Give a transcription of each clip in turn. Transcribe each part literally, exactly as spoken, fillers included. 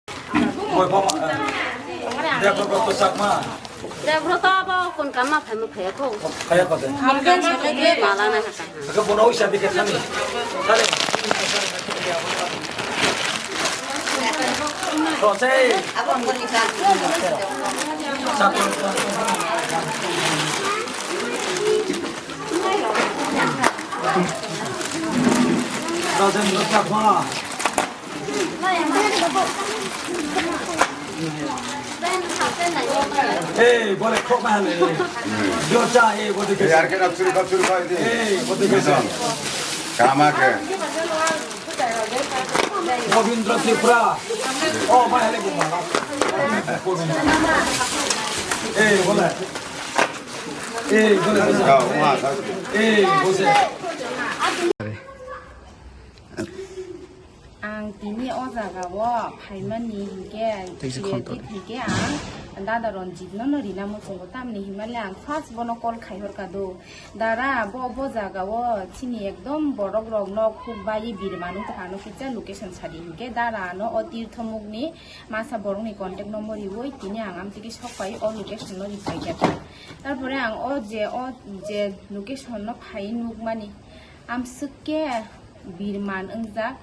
Oi, boma, eh, Debroto Chakma. Debroto abo kon kamma phaima phaiya kho. Phaiya kho de. Mala na kha. Aga bono uisa dikhe thani. Thani. Rosei. Rosei Chakma. Hey, bole khok ma hale. Yo cha, hey, bole ke. Yar ke na churi kha, churi kha, edi. Hey, bole ke. Kama ke. Gobindra Tripura. Oh, ma hale gumala. Hey, bole. Hey, bole. Hey, bole. Ang tini o jaga o phaimani hinkhe, Tei se khontor. Hinkhe ang Dada Ranjit no no rina muchungo, tamni hinmale ang first bono call khai hor kha do. Dara, bo, bo jaga o chini ekdom borok rok no khuk bai birma nung tong ano kisa location sadi hinkhe, Dara no o Tirtho mukni masa borok ni contact number riwi tini ang amtiki sok pai o location no ripai kha. Tarpore ang o je, o je location no phai nukmani, amswk khe birman wngjak.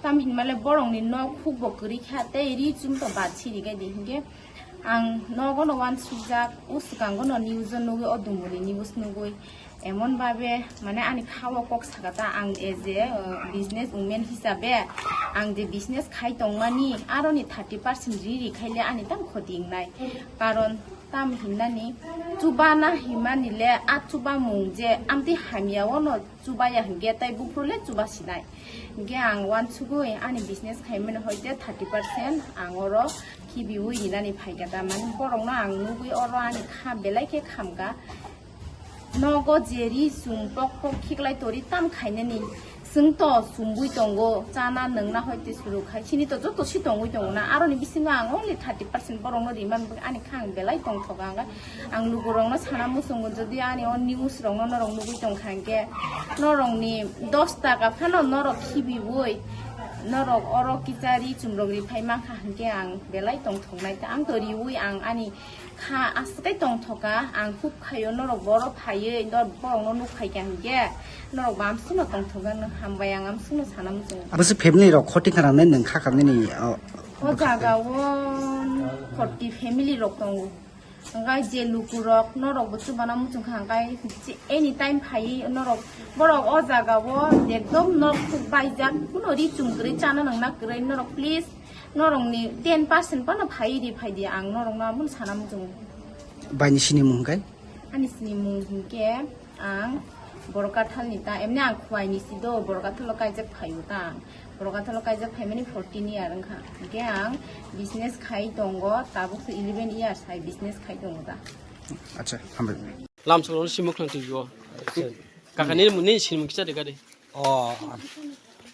Tam hinmale borokni nok hukbo kwrwi kha tei ri chum to bat siri gai di hinkhe ang nogo no uansukjak, o swkango no news o nugwi, o dumuni news nugwi emon babe mane ani kha o kok saka ta, ang as a, uh, business woman hisabe ang je business khai tongmani aroni thirty percent ri ri khaile ani tam khoti wngnai, karon tam hinnani chubana himani le a chubamung je amtwi hamya o no chubaya hinkhe tei buphuru le chuba sinai. Hinkhe ang uansugui ani business khaimani hoite thirty percent ang oro khibiui rinani phaikha da. Mani borokno ang nugui oro ani kha belai khe khamkha. Nogo je ri chum pok pok khiklai tori tam khainani. Chwng to chumbui tongo, chana nwngna hoite suru khai. Chini to joto si tongui tongo na. Aroni bisingo ang only thirty percent borokno rimani bagwi ani kha ang belai tongthoka. Ang lugurokno sana muchungo, jodi ani o news rokno norok nugui tongkha hinkhe, norokni dos taka phano norok khibiui, norok oro kisa ri chumrok riphai mankha hinkhe ang belai tongthoknai. Ang to riui ang ani kha aswk tongthoka, ang huk khaio, norok boro phaiwi, nor-, borokno nukphaikha hinkhe norok bamswkno tongthokgano hambai, ang amswkno sana muchungo. Abo se family rok khoti khanani nwng kha kha nini, o, o jaga o forty family rok tongo. Hwnkhe je lukurok norokbo chubana muchungkha, hwnkhe je anytime phaiwi norok, borok o jaga o ekdom nok baijak, kuno ri chum kwrwi, chana nangna kwrwi, norok please norokni ten percent phano phaiwi ri phaidi, ang norokno abono sana muchungo. Baini sinimung hwnkhe? Ani sinimung hinkhe ang Borokathalni ta, emni ang Khwaini si do, Borokathalo kaijak phaio ta ang. Borokathalo kaijak phaimani fourteen year wngkha. Hinkhe ang business khai tongo, tabuk se eleven years hai business khai tongo ta. Acha, hambai. Lamsalo si mukhang twi o. Kakani ni sinimung kisa de gari. O,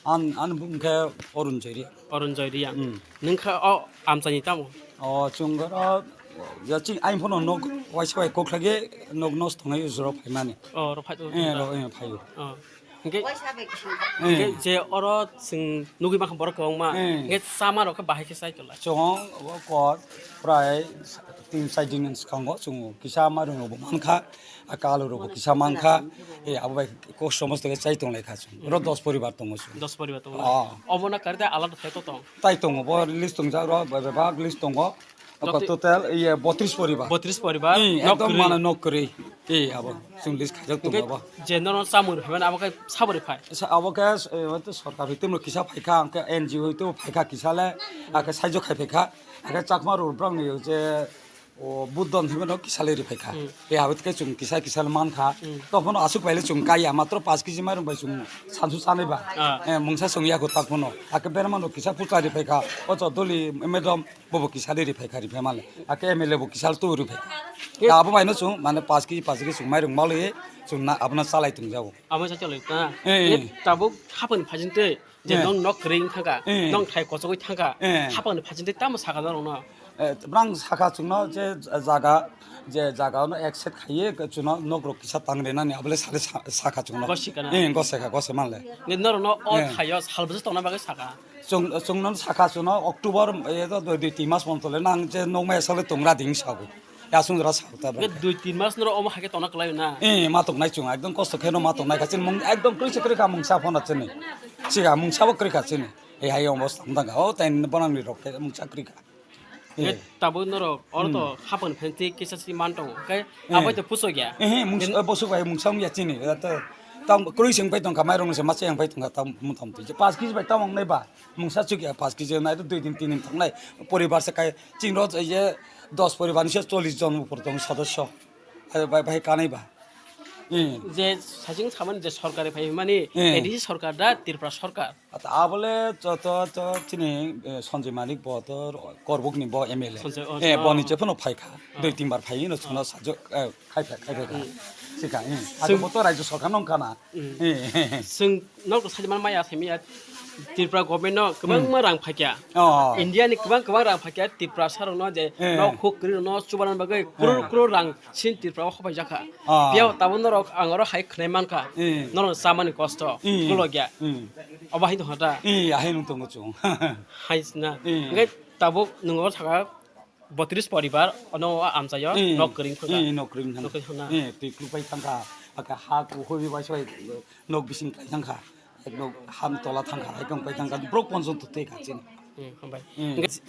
an, an bung khe Arun Joiria. Arun Joiria. Hmm. Nung kha o amchaini tamo? O, chwng oro, ya, chini ayang phano nok waisa bai kok khlai khe nok nos thwngnai ujoro phaimani. O, ro phai. Eh, ro, eh, phaio. O. Hingke, hingke je oro chwng nugui mankha borok kwbangma. Eh. Hingke chama rok khe bahai khe chai tongla. Chwng o kor prai tin char din swkango chwng kisa mairum rok bo mankha. A kalu rok bo kisa mankha, e abo bai kok somosto khe chai tong lai kha chwng. Oro dos poribar tongo chwng. Dos poribar tongo. Ah. Obo na karida alada thai to tong. Tai tongo, bo list tongjak ro, bai bai bak list tongo. Oko total iye botris poribar. Botris poribar. Hmm, nok ekdom kwrwi. Mane nok kwrwi. E abo chwng list khaijak tongo abo. Hingke je nono chamung rw phaimani abo khe sabori phai. Sa-, abo khe, e, sorkar hoite mo kisa phaikha, hingke N G O hoite phaikha kisa le, akhe saijo khai phaikha, akhe Chakma rok brang ni je O Buddhon hinmano kisa le ri phaikha. Hmm. E abo khe chwng kisa kisa le mankha. Hmm. Tokphano aswk bai le chwng kaiya, matro paanch kg mairung bai chwng sansu chanai ba. Ah. Eh, mungsa chwng yago takphano. Hakhe bermano kisa puta ri phaikha. O Chodoli madam bobo kisa le ri phaikha, ri phaimale. Hakhe M L A bo kisa le tu ri phaikha. Eh. Abo bai no chwng mane paanch kg, paanch kg chwng mairung mali chwng na abono chalai tong jago. Amo cha chalai ta. Eh, eh. Tabuk hapon phajinte. Je, eh, nong nok kwrwi wngkha kha, eh, nong thai kochogwi thangkha, eh, hapangni phajinte tamo sakha norokno? Eh, brang sakha chwngno je jaga, je jaga no accept khaiye chwngno nok rok kisa tang rinani abole sale sa-, sakha chwngno. Gosika na? Eh, gosika, gosi manle. Nge norok no o Eh. thaio sal bwswk tongna bagwi sakha? Chwng, chwngno sakha chwngno October, eh, to dui, dui, tin mas pontole nang je nokmai sale tongra ding sago. Yasung jora sakta ba. Nge dui tin mas noro omo haikhe tongna kwlai na? Eh, ma tongnai chwng ekdom kosto kheno ma tongnai kha chini mung ekdom kwrwi se kwrwi kha mungsa phano chini. Siga mungsa bo kwrwi kha chini. Eh, hai omo tong tang kha. O tai bonang ni rok khe mungsa kwrwi kha. Nge Eh. tabuk norok oro to Hmm. hapon phan twi kisa si man tongo. Khe Eh. abai to puso ya. Eh, eh, mungsa, eh, bosuk bai mungsa wngya chini. Eh, to, tang kwrwi se wngpai tongkha, mairung se macha wngpai tongkha, tang mutham twi. Je paanch kg bai tamo wngnai ba. Mungsa chukya paanch kg wngnai, to dui din, tin din thangnai. Poribar se kai, chini ro je dos poribar ni se chollish jon upor tong sodosyo. Eh, bai, bai kanai ba. Eh. Je saching samani je sorkar phai mani, Eh. A D C sorkar da Tripura sorkar? Ata abole to, to, to chini, eh, Sanjay Manik bo to Korbuk ni bo M L A. Sanjay, oh, Eh, oh. Boni je phano phai kha. Oh. Dui tin bar phai no chwngno sajwk, eh, khai phai, khai phai kha. Hmm. Sika, eh. Ata Chwng bo to Rajya Sarkar nong kana. Hmm. Eh. Chwng nok to sajman maya semiya Tripura government no kwbangma Hmm. rang phai kha. Oh. India ni kwbang kwbang rang phai kha Tripura sarok no je Eh. nok huk kwrwi no chubanan bagwi crore Eh. crore rang sin Tripura o hopai jakha. Ah. Biyao tabuk norok ang oro hai khwnai mankha. Eh. Norok chamani kosto, Eh. golokya. Eh. Obo hai tongkha ta? Eh, ahai nung tongo chwng. Hai sina. Eh. Hwnkhe tabuk nwng oro sakha botris poribar, ono o amchaio Eh. nok kwrwng thangkha. Eh, nok kwrwng thangkha. Nok kwrwng thangkha. Eh, twi kwrwngpai thangkha. Aka ha kuhwi bai soi nok bising klai thangkha. Ek nok ham tola thangkha, hai kwrwngpai thangkha. Borok ponchong to twi kha chini. Hmm, hambai. Hmm. Hwnkhe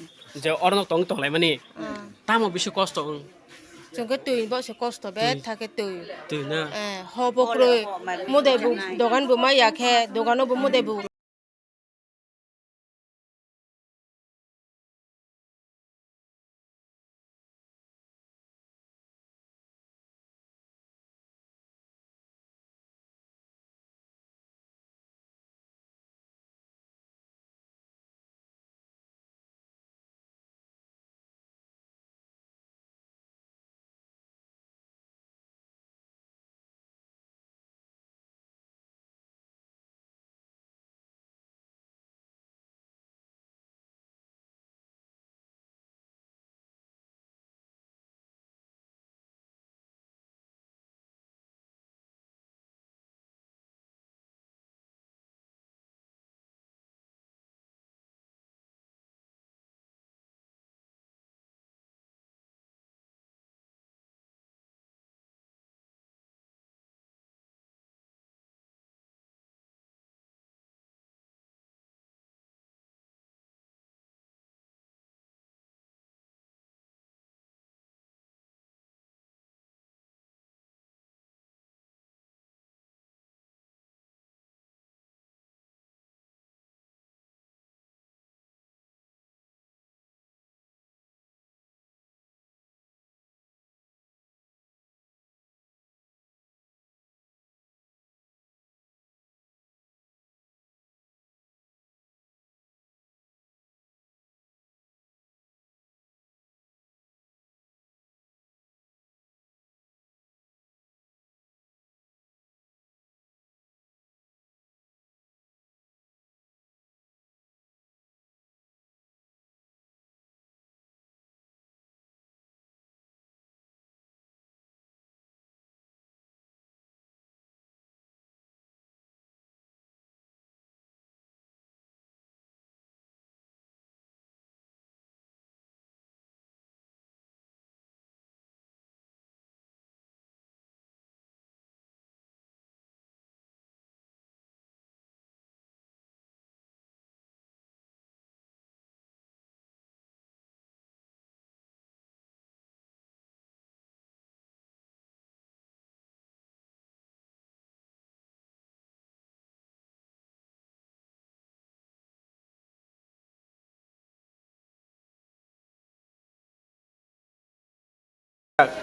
je oro nok tong tonglaimani, Hmm. tamo bisi kosto wng? Chwng khe twi bo se kosto, Twi. bethak khe twi. Twi na? Eh, ho bo kwrwi, mudai bo, dogan bo ma ya khe, dogano bo mudai bo.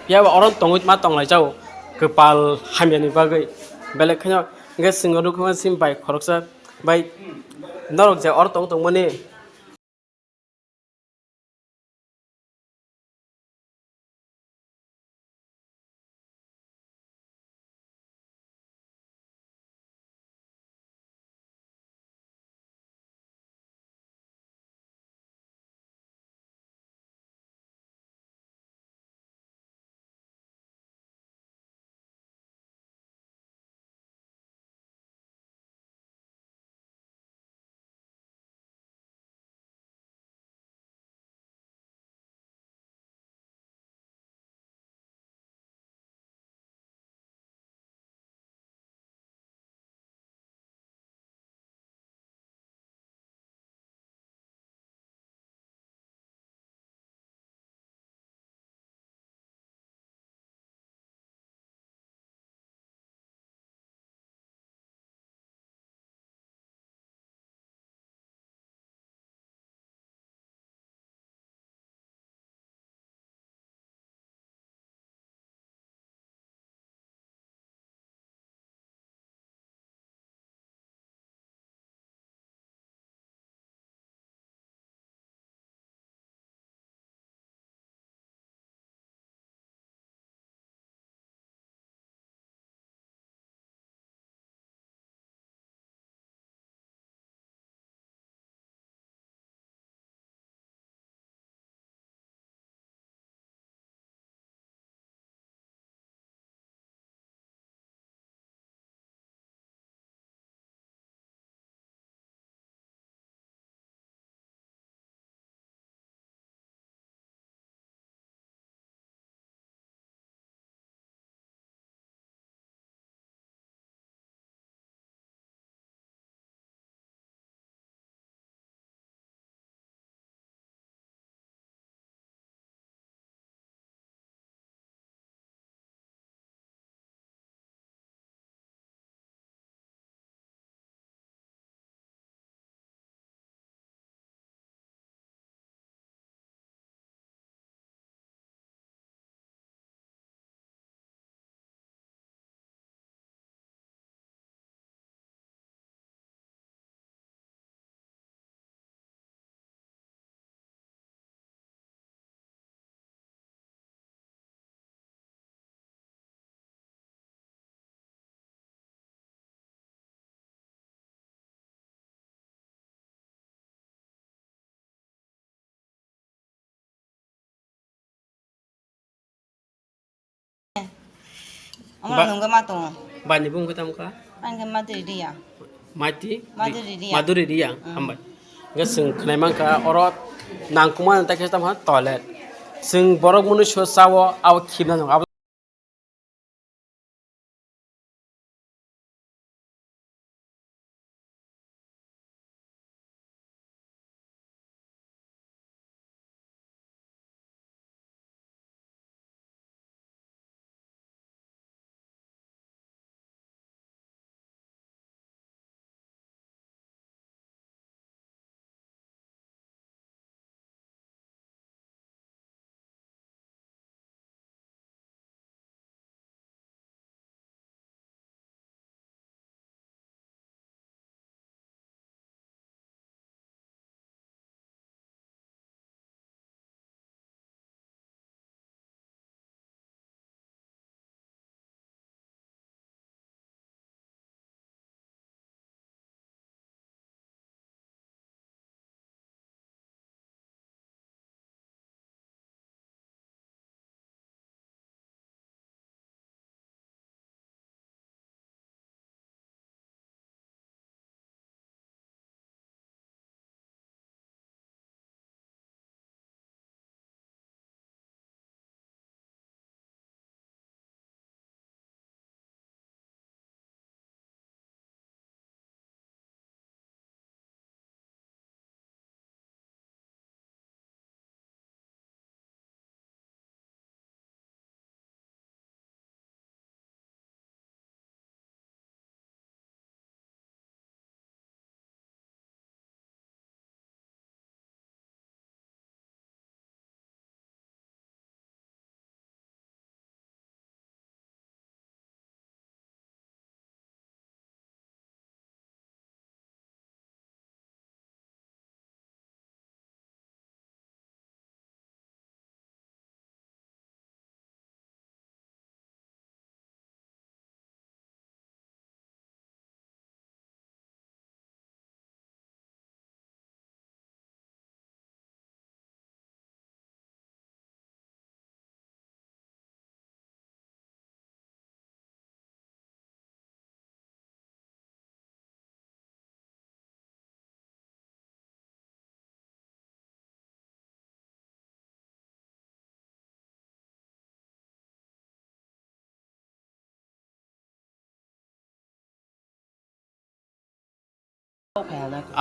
Phiya ba oro tongwi ma tonglai jao, kwpal hamyani bagwi. Belai kheno hwnkhe chwng rwkhe sim bai khoroksa bai norok je oro tong tongmani. Omo Ba- nungwi ma tongo. Bani bung khe tamo kha? Ani khe Maduri Riya. Mati? Maduri Riya. Maduri Riya. Mm. Hambai. Hwnkhe chwng khwnai mankha oro nangkukmani tei khe tamo kha toilet. Chwng borok mwnwi so chao, abo khibna nung. Abo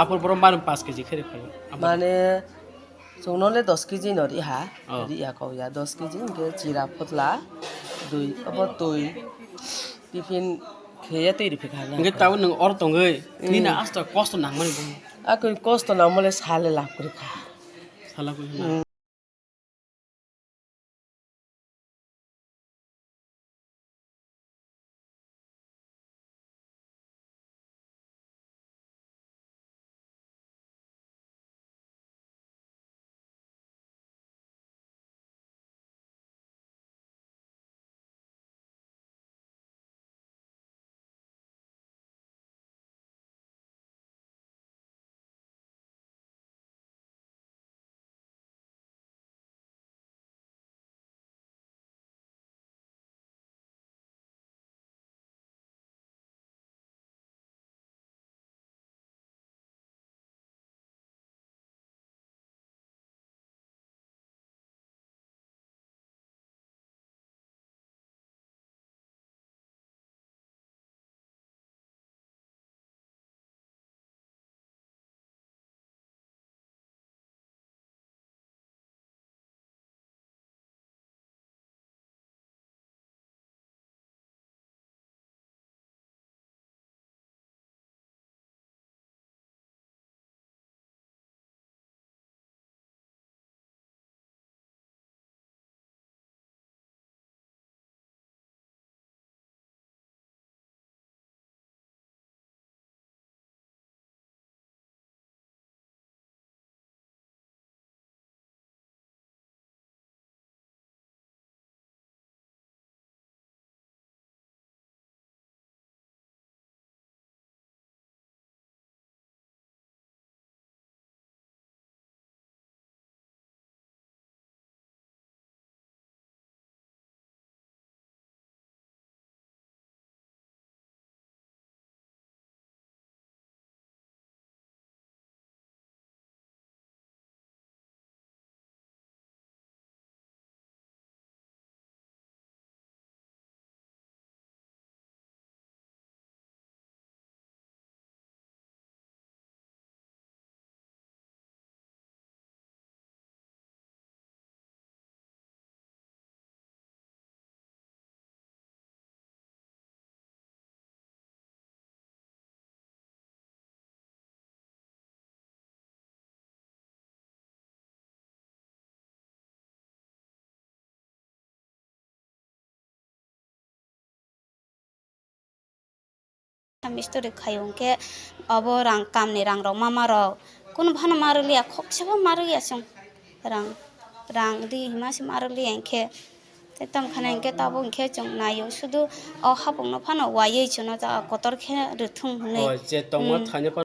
Aphuru borok mani paanch kg khe rwkha. Mane, chwngno le dos kg no riha, Oh. Riya kok ya, dos kg hwnkhe chira phutla, dui, abo twi, tiffin khe ya twi rwphi kha na. Hwnkhe tabuk nwng oro tongwi, Mm. Nini asta kosto nangmani bo. Akoi kosto nangmale sale lab kwrwi kha. Sala kwrwi kha. Mm. Mistori khayo hwnkhe abo rang kamni rang rok mama rok kunu phano ma rwliya, khoksa bo ma rwya chwng rang, rang ri hima se ma rwliya hwnkhe. Tei tamo khana hwnkhe tabuk hwnkhe chwng naio sudu o hapungno phano waiwi chwngno kotor khe rwthung hwnwi. Hoi, je tongma Hmm. thaino